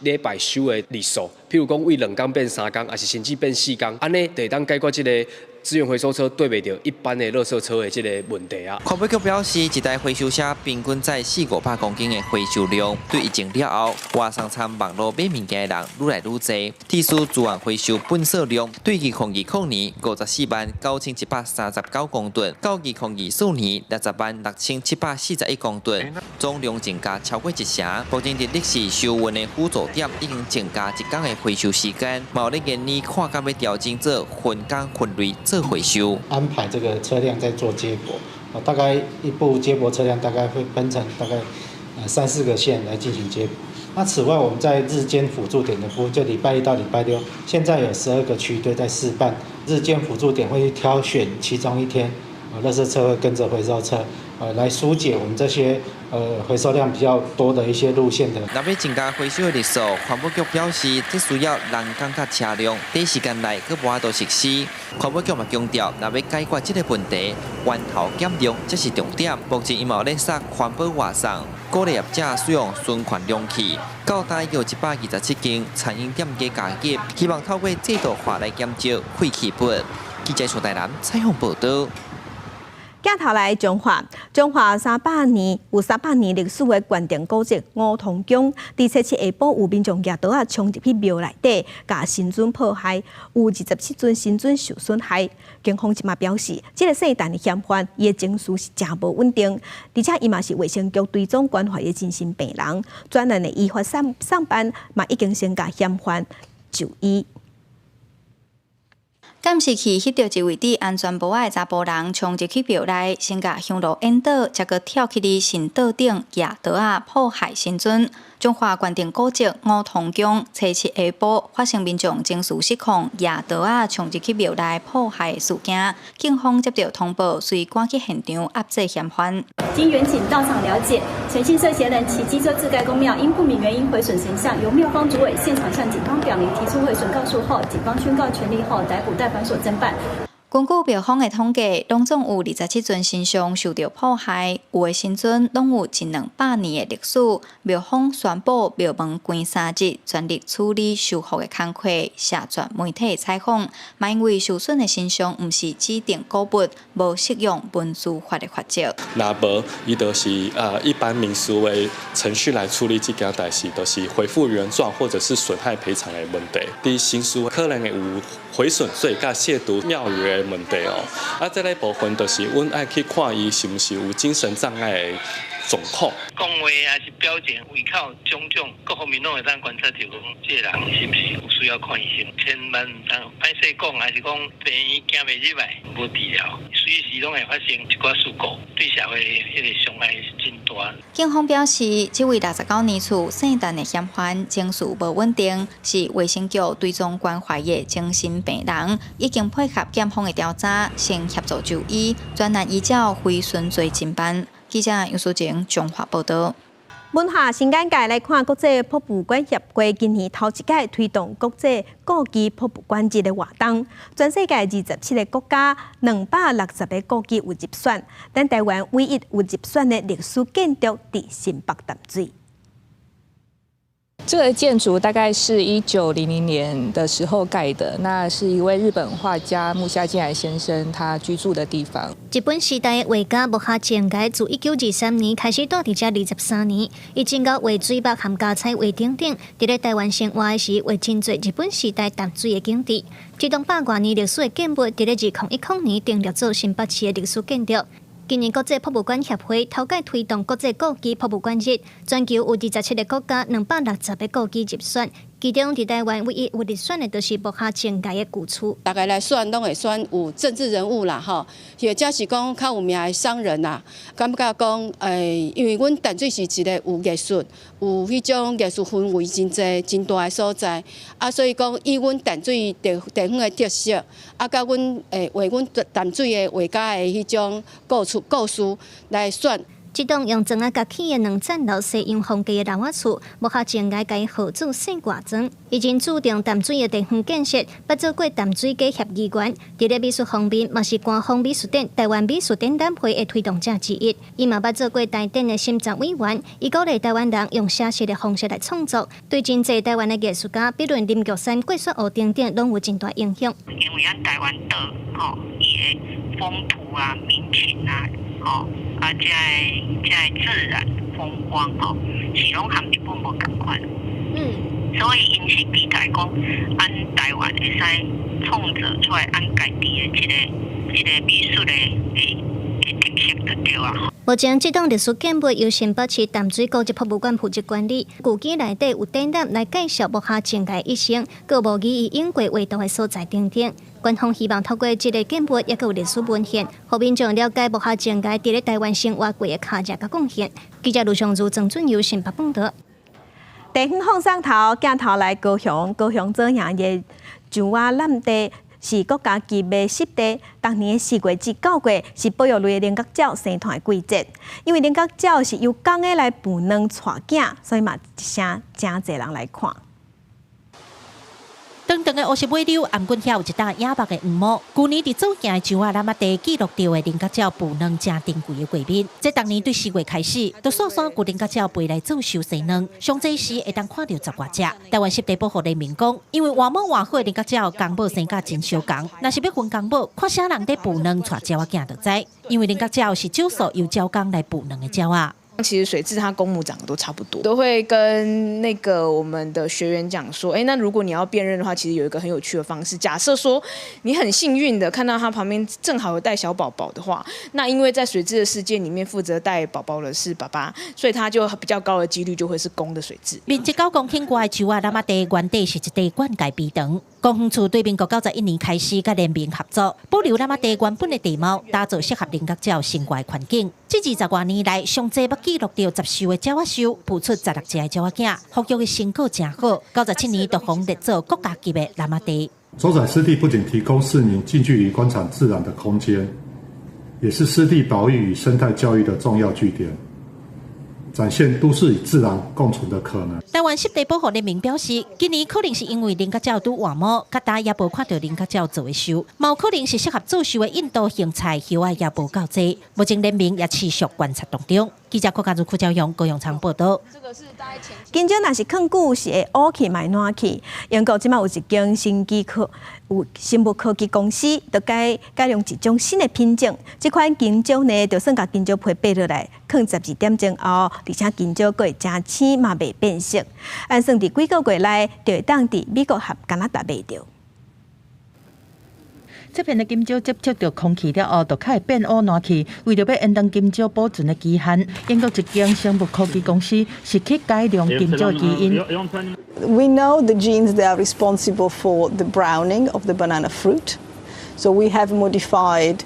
禮拜收的日數，譬如講為2工變3工，抑是甚至變4工，按呢就會當解決這个資源回收車對袂著一般的垃圾車的這个問題啊。環保局表示，一台回收車平均載四五百公斤的回收量，對疫情了後，外送參網路買物件的人愈來愈濟。鐵數資源回收糞掃量對2020年549,139公噸，到2024年606,741公噸，總量增加超過一成。目前佇綠市收運的輔助點已經增加一工的回收時間，嘛有咧研擬看敢欲調整做分工分類做回收。安排這個車輛在做接駁，大概一部接駁車輛大概會分成大概三四個線來進行接駁。那此外，我們在日間輔助點的部分，就禮拜一到禮拜六，現在有12個區隊在試辦日間輔助點，會去挑選其中一天，垃圾車會跟着回收車，來疏解我們這些回收量比較多的一些路線的。若欲增加回收的日數，環保局表示，這需要人工佮車輛，短時間內閣無法度實施。環保局嘛強調，若欲解決這个問題，源頭減量才是重點。目前伊嘛有咧殺環保外送，鼓勵業者使用循環容器。到今已經有127間餐飲店家加入，希望透過制度化來減少廢棄物。記者徐台南採訪報道。鏡頭來彰化，彰化300年有300年歷史的關定古蹟五通宮，佇初七下晡有民眾舉刀仔衝入去廟內底，共神尊破壞，有27尊神尊受損害。警方這馬表示，這个姓陳的嫌犯，伊的情緒是誠無穩定，而且伊嘛是衛生局追蹤關懷的精神病人，專案的依法送送辦嘛已經先共嫌犯就醫。監視器翕著一位戴安全帽仔的查埔人衝入去廟內，先共香爐引倒，才閣跳起佇神桌頂舉刀仔破壞神尊。彰化關定古蹟五通宮初七下晡發生民眾情緒失控，舉刀仔衝入去廟內破壞事件，警方接到通報，隨趕去現場押制嫌犯。經員警到場了解，陳姓涉嫌人騎機車至該宮廟，因不明原因毀損神像，由廟方主委現場向警方表明提出毀損告訴後，警方宣告權利後逮捕帶還所偵辦。根據廟方的統計，攏總有27尊神像受著破壞，有的神尊攏有一兩百年的歷史。廟方宣布廟門關3日，全力處理修復的工課，謝絕媒體採訪。嘛因為受損的神像毋是指定古物，無適用文資法的罰則。若無，伊就是一般民事的程序來處理這件代誌，就是恢復原狀或者是損害賠償的問題。佇刑事可能會有毀損罪佮褻瀆廟宇的問題哦。啊，這个部分就是阮愛去看伊是毋是有精神障礙的狀況。講話還是表情、胃口種種各方面攏會當觀察著講，這个人是毋是有需要看醫生？千萬毋通歹勢講，還是講病院行袂入來，無治療，隨時攏會發生一寡事故，對社會彼個傷害真大。警方表示，這位69年厝姓陳的嫌犯情緒無穩定，是衛生局追蹤關懷的精神病人，已經配合檢方的調查，先協助就醫，專案依照毀損罪偵辦。記者楊淑靜彰化報導。文化新簡介來看，國際博物館協會今年頭一屆推動國際故居博物館日的活動，全世界27個國家260個故居有入選，咱台灣唯一有入選的歷史建築佇新北淡水。這個建築大概是1900年的時候蓋的，那是一位日本畫家木下健來先生他居住的地方。日本時代的畫家木下健崖自1923年開始住佇遮23年，伊真𠢕畫水墨和膠彩畫等等，佇咧台灣生活的時畫真濟日本時代淡水的景致。這棟百外年歷史的建物，佇咧2010年登錄做新北市的歷史建築。今年國際博物館協會頭擺推動國際故居博物館日，全球有27個國家260個故居入選，其中佇台灣唯一有入選的，就是木下健崖的舊厝。逐家來選，攏會選有政治人物啦，吼，或者是講較有名的商人啦。感覺講，因為阮淡水是一个有藝術、有彼種藝術氛圍真濟、真大的所在，啊，所以講以阮淡水地地方的特色，啊，佮阮畫阮淡水的畫家的彼種故事故事來選。這棟用磚仔疊起的兩層樓西洋風格的老仔厝，木下健崖共伊號做細掛莊。伊真注重淡水的地方建設，捌做過淡水街協議員。佇咧美術方面，嘛是官方美術展、台灣美術展覽會的推動者之一。伊嘛捌做過台展的審查委員。伊鼓勵台灣人用寫實的方式來創作，對真濟台灣的藝術家，比如林玉山、郭雪湖等等，攏有真大影響。因為咱台灣島吼，伊的風土啊、民情啊，吼。啊，這个這个自然風光吼，是攏和日本無仝款。所以𪜶是期待講，咱台灣會使創造出來咱家己的這个美術的特色就對啊。目前，這棟歷史建物由新北市淡水古蹟博物館負責管理。舊居內底有展覽來介紹木下健崖一生，閣模擬伊用過畫圖的所在等等。官方希望透過這个建物，抑閣有歷史文獻，予民眾了解木下健崖佇咧台灣生活過的跤跡佮貢獻。記者盧尚如、曾俊佑新北報導。地方放送頭鏡頭來高雄，高雄左營的上窪濫地是國家級的濕地，逐年4月至9月是保育類的菱角鳥生湠的季節。因為菱角鳥是由公的來孵卵帶囝，所以嘛一聲誠濟人來看。長長的烏色尾溜，毋過遐有一搭野目的黃毛。舊年佇左行的樹仔喇仔地記錄著的菱角鳥孵卵誠珍貴的畫面。這逐年對四月開始，就煞煞有菱角鳥飛來做岫生卵，上濟時會當看著十外隻。台灣濕地保護聯盟講，因為換毛換好的菱角鳥公母生甲真相仝，若是欲分公母，看啥人佇孵卵，𤆬鳥仔囝就知。因為菱角鳥是少數由鳥公來孵卵的鳥仔。其實水雉它公母長得都差不多，都會跟那個我們的學員講說，哎，那如果你要辨認的話，其實有一個很有趣的方式。假設說你很幸運的看到它旁邊正好有帶小寶寶的話，那因為在水雉的世界裡面，負責帶寶寶的是爸爸，所以它就比較高的幾率就會是公的水雉。面積9公頃外的樹仔喇仔地，原底是一塊灌溉埤塘。公園處對民國91年開始，佮聯盟合作，保留喇仔地原本的地貌，打造適合菱角鳥生活的環境。這20外年來，上濟捌記錄著10獸的鳥仔岫，孵出16隻的鳥仔囝，復育的成果誠好。97年就予列做國家級的喇仔地。左仔濕地不僅提供市民近距離觀察自然的空間，也是濕地保育與生態教育的重要據點。展現都市與自然共存的可能。台灣濕地保護聯盟表示，今年可能是因為菱角鳥拄換毛，較焦也無看著菱角鳥做的岫，嘛有可能是適合做岫的印度莺菜葉仔也無夠濟。目前聯盟也持續觀察當中。記者郭家如、柯昭勇、高永昌報導。金蕉若是囥久是會烏去嘛會爛去。英國這馬有一間生技科有生物科技公司，就改改良一種新的品種。這款金蕉呢，就算共金蕉皮掰落來，囥12點鐘後，而且金蕉閣會誠青嘛袂變色。按算佇幾個月內，就會當佇美國和加拿大賣著。這片的金蕉接觸著空氣了後，就較會變烏爛去。為著欲延長金蕉保存的期限，英國一間生物科技公司是去改良金蕉的基因。 We know the genes that are responsible for the browning of the banana fruit, so we have modified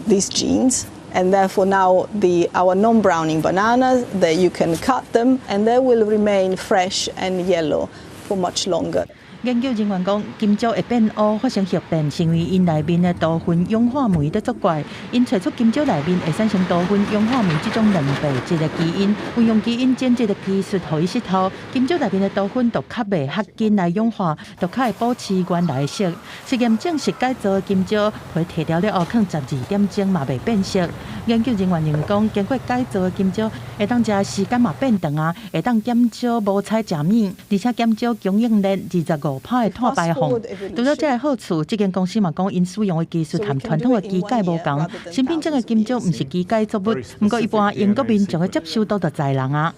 these genes, and therefore now our non-browning bananas that you can cut them and they will remain fresh and yellow for much longer. 研究人員講，金蕉會變烏發生褐變，是因為𪜶內面的多酚氧化酶佇作怪。𪜶揣出金蕉內面會產生多酚氧化酶這種蛋白質的基因，運用基因剪輯的技術，予伊失效。金蕉內面的多酚就較袂較緊來氧化，就較會保持原來的色。實驗證實，改造的金蕉皮提掉了後，囥12點鐘嘛袂變色。研究人員認為講，經過改造的金蕉會當食的時間嘛變長啊，會當減少無彩食物，而且減少供應鏈25%的碳排放。除了這个好處，這間公司嘛講，𪜶使用的技術和傳統的機改無仝。新品種的金蕉毋是基改作物，毋過一般英國民眾的接受度就在人啊。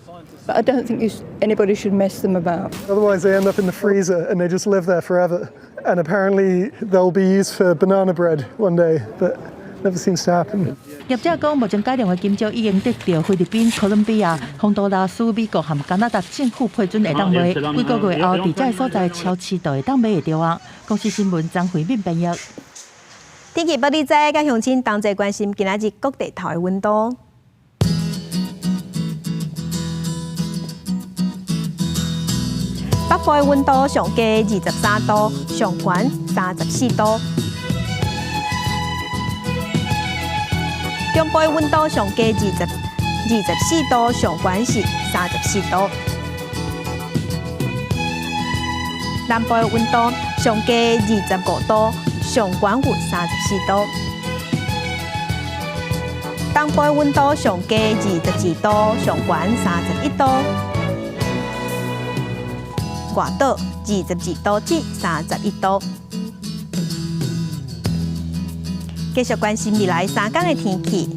But I don't think anybody should mess them about. Otherwise, they end up in the freezer and they just live there forever. And apparently, they'll be used for banana bread one day, but never seems to happen. 業者講，目前改良的金蕉已經得著菲律賓、哥倫比亞、洪都拉斯、美國和加拿大政府批准會當賣，幾個月後，佇這个所在超市就會當買會著啊。公視新聞張惠敏編譯。天氣報你知，佮鄉親同齊關心今仔日各地頭的溫度。北部的溫度上低23度，上懸34度。中部的溫度上低24度，上懸是34度。南部的溫度上低25度，上懸有34度。東部的溫度上低22度，上懸31度。外島22度至31度。繼續關心未來3天的天氣。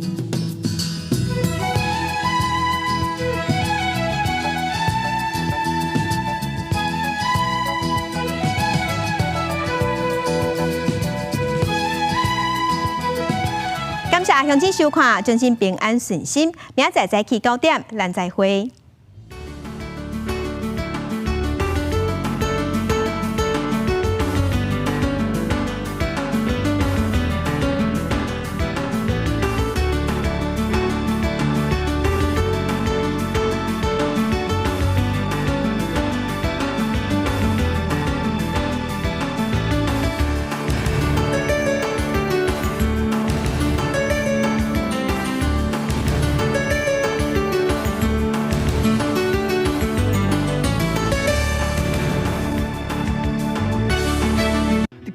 感謝鄉親收看，祝恁平安順心。明仔載早起9點，咱再會。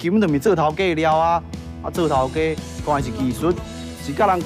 你基本上毋是做頭家的料啊，啊做頭家講的是技術，是佮人交。